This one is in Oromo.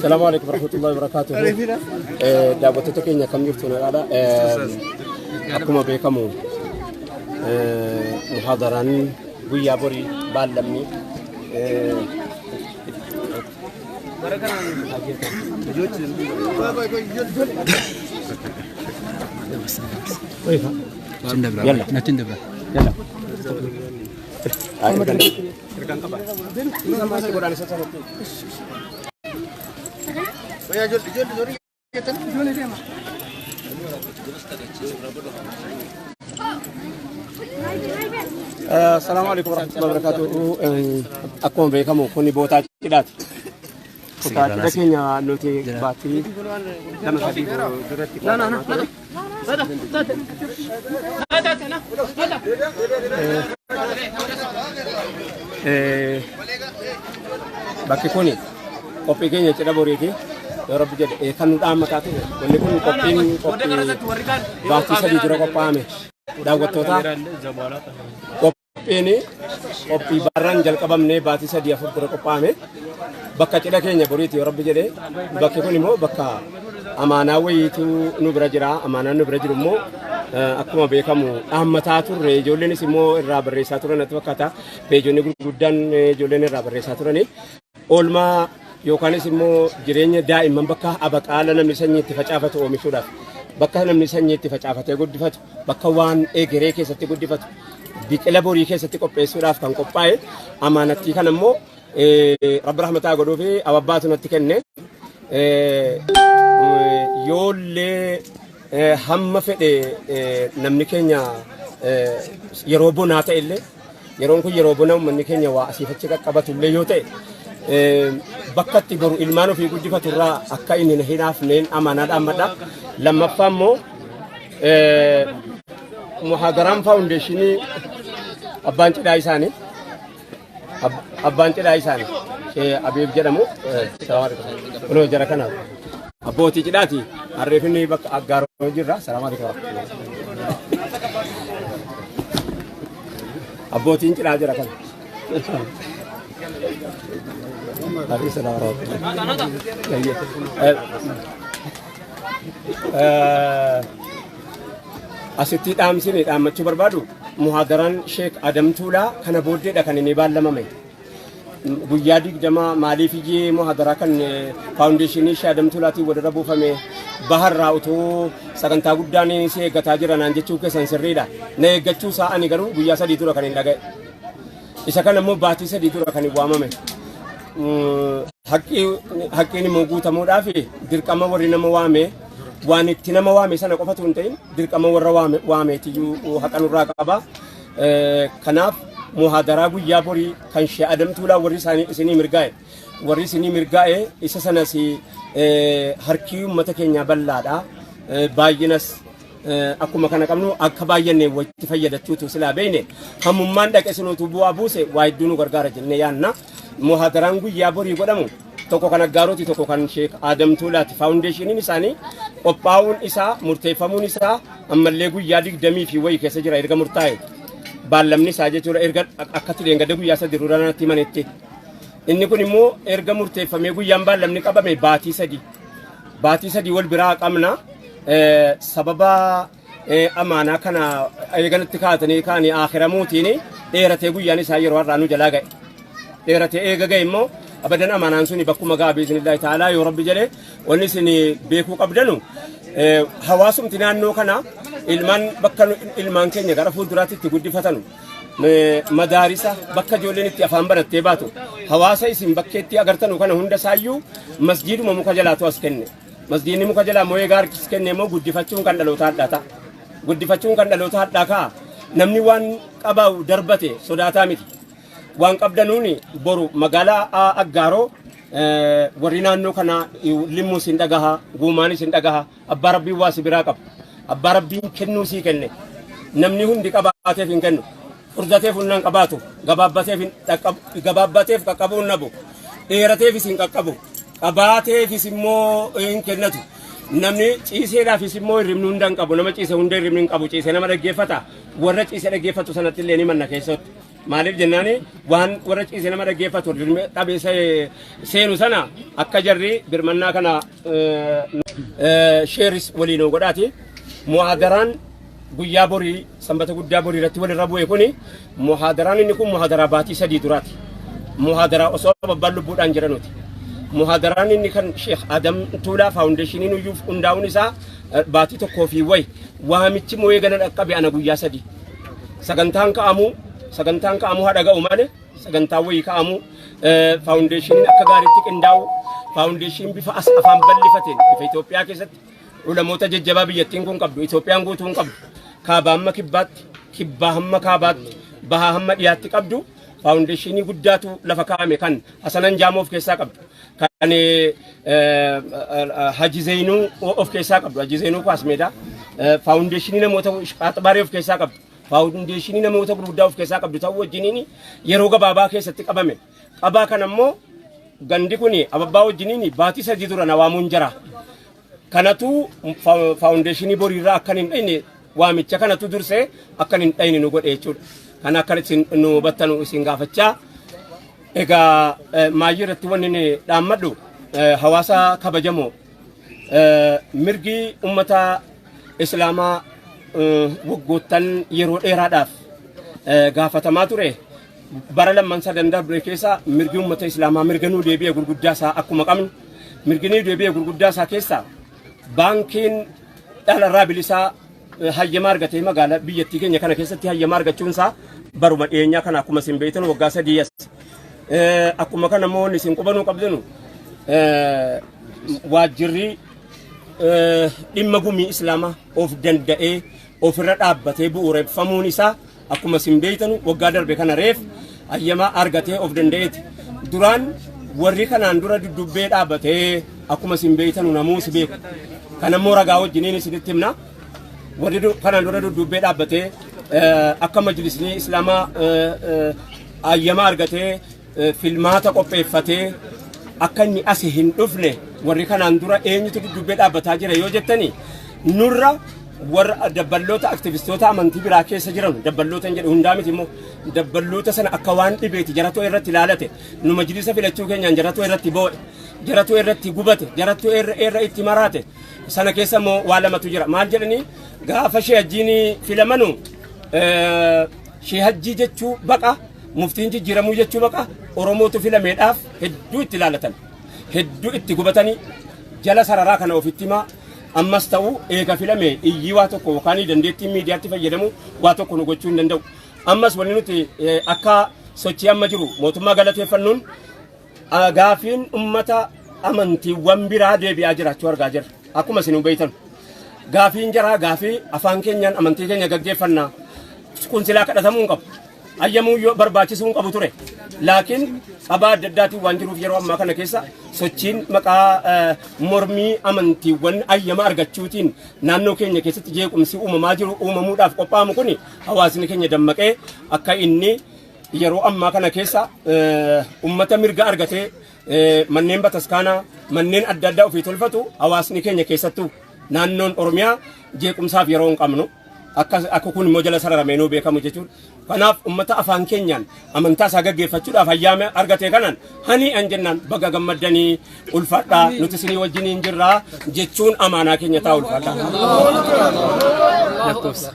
Salaamu alaikum warahmatullahi wabarakatuh. Daawwattoota keenya akkam jirtu nagaadha. Akkuma beekamu muhaadaraan guyyaa borii baallamni Yalla. Yalla. Salaamu alaikum warahmatullahi wabarakatuh. Akkuma beekamu kuni bootaa cidhaati. Kutaa cidha keenya nuti baatii 2 3 duratti qophaa'aa ture. Bakki kun qophii keenya cidha boriiti. Yoo Rabbi jedhe kan nu dhaammataa ture. Wanni kun qophiin qophii baatii 3 dura qophaa'ame. Daawwattoota qophiin qophii barraan jalqabamnee baatii 3 4 dura qophaa'ame. Bakka cidha keenya boriiti yoo Rabbi jedhe. Bakki kun immoo bakka amaanaa wayiitu nu bira jira. Amaanaan nu bira jiru immoo akkuma beekamu dhaammataa turre. Ijoolleenis immoo irraa barreessaa turan natti fakkaata. Peejonni gurguddaan ijoolleen irraa barreessaa turani. Oolmaa yookaanis immoo jireenya daa'imman bakka abaqaala namni sanyii itti facaafatu oomishuudhaaf bakka namni sanyii itti facaafatee guddifatu bakka waan egeree keessatti guddifatu biqila borii keessatti qopheessuudhaaf kan qophaa'e amaanattii kana immoo Rabbi rahmataa godhuu fi ababbaatu natti kenne. Yoollee hamma fedhe namni keenya yeroo bonaa ta'e illee yeroon kun yeroo bona uummanni keenya waa asiif achi qaqqabatu illee yoo ta'e bakka itti boru ilmaan ofii guddifatu irraa akka inni hin hafneen amaanaa dhaammadha. Lammaffaa immoo muhaadaraan faawundeeshinii abbaan cidhaa isaanii abbaan cidhaa isaanii Shee Abiib jedhamu. Salaam alaikum. Kunoo jara kana abbootii cidhaati. Harreefinni bakka aggaaroo jirra. Salaam alaikum. Abbootiin cidhaa jira kana. Alayhi salaam warahmatullahi. Asitti dhaamsine dhaammachuu barbaadu muhaadaraan Sheek Adam Tuulaa kana booddeedha kan inni baallamame. Guyyaa 20 maaliif iyyee muhaadaraa kan faawundeeshinii Sheek Adam Tuulaatiin walirra buufame baharraa utuu sagantaa guddaan si eeggataa jira naan jechuu keessan sirriidha. Na eeggachuu isaa ani garuu guyyaa 3 dura kan hin dhaga'e. Isa kana immoo baatii 3 dura kan hin waamame. Haqqiin immoo guutamuudhaaf dirqama warri nama waame waan itti nama waame sana qofatu hin ta'in dirqama warra waameetiyyuu haqa nurraa qaba. Kanaaf muhaadaraa guyyaa borii kan Shee Adam Tuulaa warri isaanii isinii mirgaa'e warri isinii mirgaa'e isa sanas harki uummata keenyaa bal'aadha. Baay'inas akkuma kana qabnu akka baay'anne walitti fayyadachuutu silaa beekne hammummaan dhaqe sinuutu bu'aa buuse waa hedduu nu gargaara jennee yaanna. Muhaadaraan guyyaa borii godhamu tokko kan Aggaarooti tokko kan Sheek Adam Tuulaati. Faawundeeshiniin isaanii qophaa'uun isaa murteeffamuun isaa ammallee guyyaa 20 fi wayii keessa jira erga murtaa'e. Baallamni isaa jechuudha erga akkatti dheengadda guyyaa 3 dura natti himanetti. Inni kun immoo erga murteeffamee guyyaan baallamni qabame baatii 3. Baatii 3 wal biraa qabna. Sababa amaanaa kana eeganatti kaatanii kaanii aakiramuutiin dheeratee guyyaan isaa yeroo har'aa nu jalaa ga'e. Dheeratee eega ga'e immoo abadan amaanaan suni bakkuma ga'a biiznillaahi ta'aalaa yoo Rabbi jedhe. Wanni isin beekuu qabdanu hawaasumti naannoo kana ilmaan bakka ilmaan keenya gara fuulduraatti itti guddifatanu madaarisa bakka ijoolleen itti afaan barattee baatu hawaasa isin bakkeetti agartanu kana hunda isaayyuu masjiiduma muka jalaatu as kenne. Masjiidni muka jalaa immoo egaa harkis kenne immoo guddifachuun kan dhaloota hadhaa ta'a. Guddifachuun kan dhaloota hadhaa ka'a. Namni waan qabaa'u darbate sodaataa miti. Waan qabdanuuni boru magaalaa Aggaaroo warri naannoo kanaa limmuus hin dhagaha, guumaanis hin dhagaha, abbaa rabbiin waa si biraa qaba. Abbaa rabbiin kennuu sii kenne. Namni hundi qabaateef hin kennu. Furdateef humna hin qabaatu, gabaabbateef hin dhaqqabu, gabaabbateef qaqqabuu hin dhabu, dheerateefis hin qaqqabu, qabaateefis immoo hin kennatu. Namni ciiseedhaafis immoo hirribni hunda hin qabu. Nama ciise hunda hirribni hin qabu. Ciise nama dhaggeeffata. Warra ciise dhaggeeffatu sanatti illee ni manna keessatti. Maaliif jennaani waan warra ciisee nama dhaggeeffatu dhabee seenu sana akka jarri birmannaa kana sheeris waliin godhaati. Muhaadaraan guyyaa borii sanbata guddaa borii irratti walirra bu'e kuni muhaadaraan inni kun muhaadaraa baatii 3 duraati. Muhaadaraa osoo abbaan lubbuudhaan jiranuti. Muhaadaraan inni kan Sheekh Adam Tuulaa faawundeeshiniin uyyuuf hundaa'uun isaa baatii 1 fi wayi waamichi moo'ee gana dhaqqabe ana guyyaa 3. Sagantaan ka'amuu haadha ga'u malee sagantaan wayii ka'amuu faawundeeshiniin akka gaariitti qindaa'u faawundeeshiniin bifa as afaan bal'ifateen bifa Itoophiyaa keessatti ulamoota jajjabaa biyyattiin kun qabdu Itoophiyaan guutuun qabdu kaabaa hamma kibbaatti kibbaa hamma kaabaatti bahaa hamma dhiyaatti qabdu faawundeeshinii guddaatu lafa kaa'ame kan Hasanan Jaamoo of keessaa qabdu kan Haji Zeenuu of keessaa qabdu Haji Zeenuu Kwaasmeedaa faawundeeshinii namoota Qaaxbaaree of keessaa qabdu faawundeeshinii namoota gurguddaa of keessaa qabdu ta'uu wajjiniin yeroo gabaabaa keessatti qabame qabaa kan ammoo gandi kun ababbaa wajjiniin baatii 3 dura na waamuun jira. Kanatu faawundeeshinii boriirraa akkan hin dhayne waamicha kanatu dursee akkan hin dhayne nu godhe jechuudha. Kana akka isin nu hubattanu isin gaafachaa. Egaa maayyii irratti wanni inni dhaammadhu hawaasa kabajamoo mirgi uummata islaamaa waggoottan yeroo dheeraadhaaf gaafatamaa ture. Bara lamman sadan darbe keessa mirgi uummata islaamaa mirga nuu deebi'e gurguddaa isaa akkuma qabnu mirgi nuu deebi'e gurguddaa isaa keessa baankiin dhalarraa bilisaa hayyamaa argatee magaalaa biyyattii keenya kana keessatti hayyamaa argachuun isaa baruma dhiyeenyaa kana akkuma isin beektan waggaa 3 as. Akkuma kana immoo isin qubanuu qabdanu waajjirri dhimma gumii islaamaa of danda'ee ofirra dhaabbatee bu'uureffamuun isaa akkuma isin beektan waggaa darbe kana reef hayyamaa argatee of danda'eeti. Duraan warri kanaan dura duddubbee dhaabbatee akkuma isin beektan namuus beeku. Kanammoo ragaa wajjiniin isinitti himna. Warri kanaan dura duddubbee dhaabbatee akka majlisni islaamaa hayyamaa argatee filmaata qopheeffatee akka inni as hin dhufne warri kanaan dura eenyutu duddubbee dhaabbataa jira yoo jettani nurra warra dabballoota aktivistoota amantii biraa keessa jiran dabballoota hin jedhu hundaa miti immoo dabballoota sana akka waan dhibeeti jaratoo irratti ilaalate nu majlisa filachuu keenyaan jaratoo irratti boo'e jaratoo irratti gubate jaratoo irra itti maraate sana keessa immoo waa lamatu jira maal jedhanii gaafa sheehajjiin filamanu sheehajjii jechuu baqa muftiin jijjiiramuu jechuu baqa Oromootu filameedhaaf hedduu itti ilaalatan hedduu itti gubatanii jala sararaa kana ofitti himaa ammas ta'uu eega filame iyyii waa tokko yookaan dandeettiin miidiyaatti fayyadamu waa tokko nu gochuu hin danda'u. Ammas wanni nuti akka sochii amma jiru mootummaa galateeffannuun gaafiin uummata amantiiwwan biraa deebi'aa jiraachuu argaa jirra. Akkuma isin hubaytan gaafiin jaraa gaafii afaan keenyaan amantii keenya gaggeeffannaa kun silaa kadhatamuu hin qabu. Ayyamuu yoo barbaachisuu hin qabu ture. Laakiin qabaa adda addaatiin waan jiruuf yeroo ammaa kana keessa sochiin maqaa mormii amantiiwwan ayyama argachuutiin naannoo keenya keessatti jeequmsi uumamaa jiru uumamuudhaaf qophaa'amu kuni hawaasni keenya dammaqee akka inni yeroo ammaa kana keessa uummata mirga argatee manneen bataskaanaa manneen adda addaa ofii tolfatu hawaasni keenya keessattuu naannoon Oromiyaa jeequmsaaf yeroo hin qabnu. Akka kun immoo jala sararamee nuu beekamu jechuudha. Kanaaf uummata afaan keenyaan amantaa isaa gaggeeffachuudhaaf hayyaama argate kanaan hani an jennaan baga gammaddanii ulfaadhaa nuti isinii wajjiniin jirraa jechuun amaanaa keenya ta'a ulfaadhaa. Lakkoofsa.